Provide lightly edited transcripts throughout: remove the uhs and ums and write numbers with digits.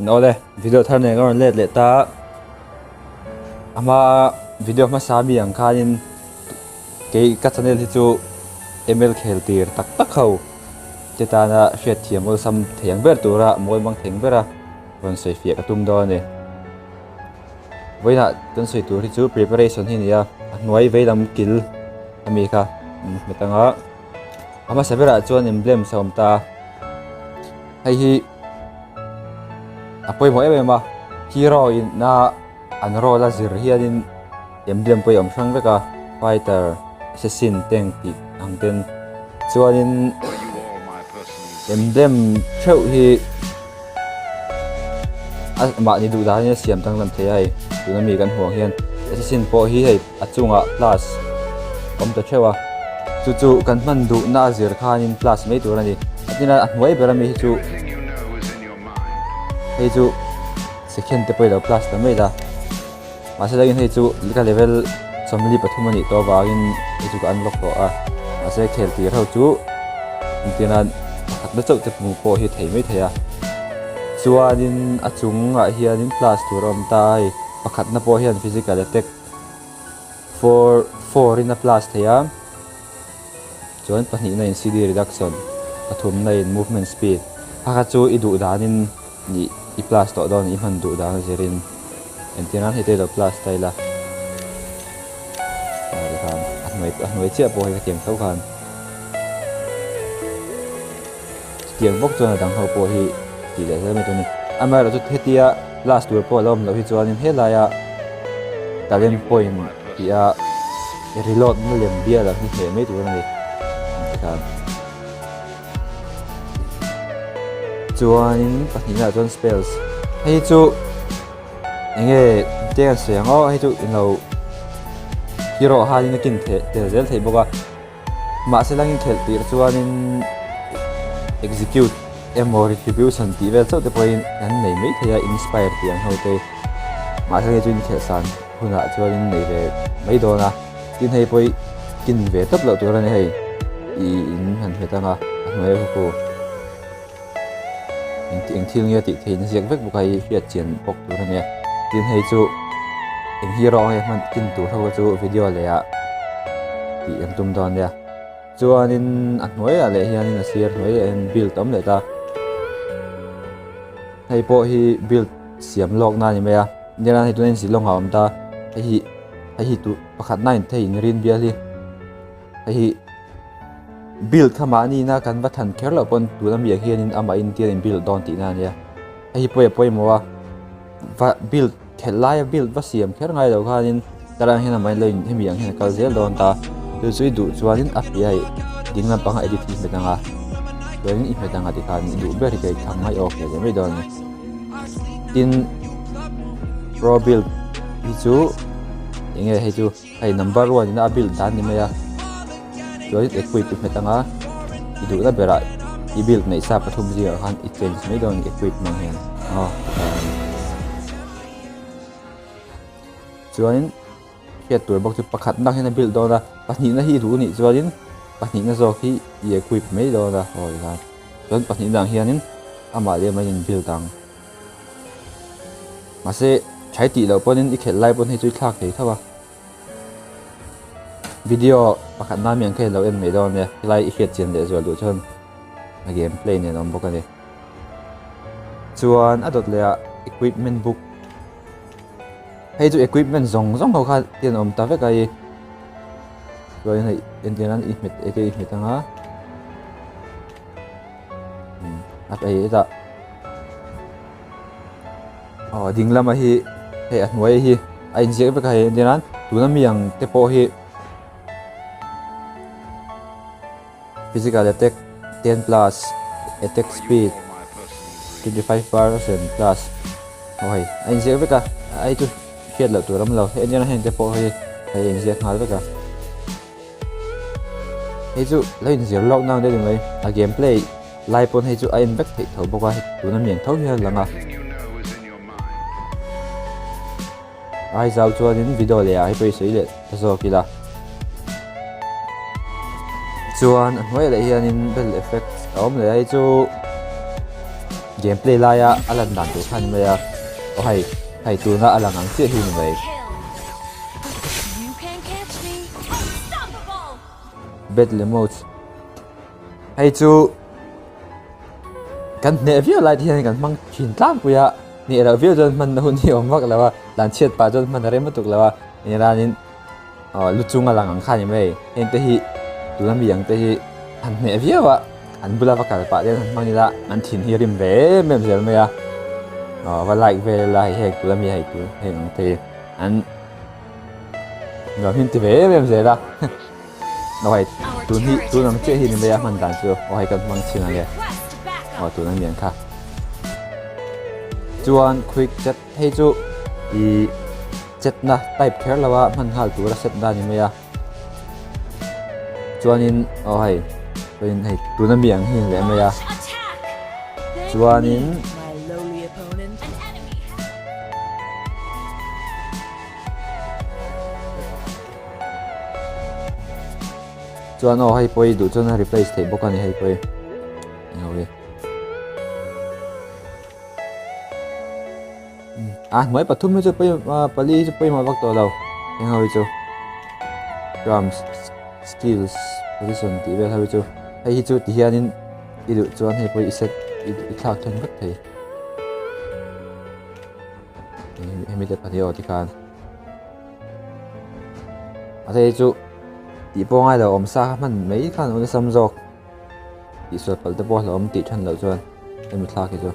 Awle, video thar nen ka rawn let leh ta. A hma video hmasa mi ang khanin kei ka channel hi chu ML khel tir tak tak ho te tana hriatthiam awlsam thei ang ber tura mawi mang thei ang bera rawn sawi fiah ka tum dawn a ni. Vawiinah kan sawi tur hi chu preparation hi a ni a, a hnuai vei lam kil ami kha hmet anga a hmasa berah chuan emblems a awm ta a, hei hi a pawimawh em em a, hero in a an role a zir hianin emblem pawh hi a awm hrang vek a, fighter, assassin, tank tih ang ten chuanin emblem theuh hi. A mahni duh danin a siam danglam thei a hei tuna mi kan hmuh ang hian assassin pawh hi hei a chungah plus awm ta theuh a chu chu kan hman duhna a zir khanin plus mai tur a ni a tin a hnuai ber ami hi chu hei chu second te pawh i lo plus ta mai la. Mahse takin hei chu ka level 43 a nih tawh avangin hei chu ka unlock tawh a, mahse khel tir ho chu engtin a pakhatna chauh te hmuh pawh hi thei mai thei a. Chuanin a chungah hianin plus tur a awm ta a hei pakhatna pawh hian physical attack 4 4 in a plus thei a, chuan pahnihna in CD reduction, pathumna in movement speed, a kha chu i duh danin Nih i plus tawh dawn i hman duh dan a zirin entir nan hei te lo plus ta ila ah tikhan a hnuai a hnuai chiah pawh hei ka tiang tho khan chutiang bawk chuan a dang ho pawh hi tih leh zel mai tur a ni amaherawhchu hetia plus tur pawh a lo awm loh hi chuanin helaia talent point tih a reload na lem bial ang hi hneh mai tur a ni tikhan. Chuanin pahnihna ah chuan spells hei chu enge te an sawi ang aw hei chu ilo hero hanin a kin theh tel zel theih bawk a mahse langin khelh tir chuanin execute emaw retribution tih vel chauh te pawhin an nei mai thei a inspire tih ang ho te mahse hei chu inkhelh san hunah chuanin nei ve mai dawn a. Tin hei pawh hi kin ve tawp loh tur a ni hei ih in han hmet ang a a hnuai a khaw eng thil nge tih theih na ziak vek bawk a hei hriat chian bawk tur a nia tin hei chu eng hero nge hman kin tur ho chu video leh ah tih an tum dawn nia chuanin a hnuaiah leh hianin a sir hnuai leh hian build a awm leh ta hei pawh hi build siam lawk na a ni mai a nilai hei tuna zilawng a awm ta hei hi. Hei hi tu pakhat na in thei in rin bial hi hei hi build kha mahni na kan va than kher loh pawn tuna mi ang hianin amah in tir in build dawn tihna a nia hei hi pawi a pawimawh a va build khelh laia build va siam kher ngai lo khanin tah hian amah in lo in hemi ang hian a kal zel dawn ta chu chu i duh chuanin a piah hei ding lampanga edit hi i hmet ang a chuanin i hmet ang a tikhan i duh ber hi ka thlang mai awk leh mai dawn a ni tin pro build hi chu enge hei chu hei number one in a build dan ni mai a chuan equip i hmet anga i duhna berah i build neih sa pathum zingah khan i change mai dawn equip hmang hian aw chuanin hriat tur bawk chu pakhatna hian a build dawn a pahnihna hi i duh nih chuanin pahnihna zawk hi i equip mai dawn a aw tikhan chuan pahnihna ang hianin amah leh amahin in build ang mahse thai tih loh pawhin i khelh lai pawn hei chu i thlak thei tho a video pakhat nan mi ang kha i lo en mai dawn ania helai i hriat chian leh zual duh chuan a game play nen a awm bawk a ni chuan a dawt leh ah equipment book. Hei chu equipment zawng zawng ho kha te an awm ta vek a i chuan hei entir nan i hmet eke i hmet anga a hei hetah aw ding lama hi hei a hnuai hi a inziak vek a hei entir nan tuna mi ang te pawh hi physical attack 10 plus attack speed 25% plus aw hei a inziak vek a a hei chu hriat loh tur a awm lo hei ania heng te pawh hi hei a inziak nghal vek a hei chu lo inzir lawk nang deuh mai a game play lai pawn hei chu a en vek theih tho bawk a tuna mi ang tho hian a lang a. Aizau chuanin video leh ah hi pawh i sawi leh ta zawk ila. Chuan a hnuaiah leh hianin bell effect a awm leh a, hei chu Game play laia a lan dan tur kha a ni mai a, aw hei hei tuna a lang ang chiah hi a ni mai. Battle emotes hei chu kan hneh viau lai te hian kan hmang thin tlangpui a, hneh loh viau chuan hmanna hun hi a awm vak lo a, tlanchhiat pah chuan hman a rem lutuk lo a, englanin Aw lu chunga lang ang kha ni mai. Heng te hi tuna mi ang te hi han hneh viau a, an bula va kal pah te hian han hmang ila an thin hi a rim ve em em zel mai a. Aw va like vel ila hei heng tuna mi hei tu heng ang te hi an nuam hi an ti ve em em zel a. Aw hei tun hi tun ang chiah hi ni mai a hman dan chu aw hei kan hmang chhin ang e. Aw tuna mi ang kha. Chuan quick chat hei chu ih. Chetna type kher lo a hman nghal tur a set dan ni mai a chuanin aw hei chuanin hei tuna mi ang hi leh mai a chuanin chuan aw hei pawh i duh chuan a replace theih bawk a ni hei pawh hi eng ho hi. A hnuai pathum hi chu pawimawh pali hi chu pawimawh vak tawh lo eng ho hi chu drums skills position tih vel ho hi chu hei hi chu ti hianin i duh chuan hei pawh i set i thlak then vek thei hemi te pahnih aw tikhan mahse hei chu tih pawh ngai lo awm sa kha hman mai khan awlsam zawk. Tihsual palh te pawh hlauhawm tih than loh chuan hemi thlak hi chu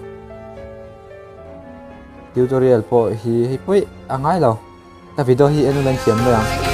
tutorial pawh hi hei pawi a ngai lo ka video hi en ula in thiam mai ang.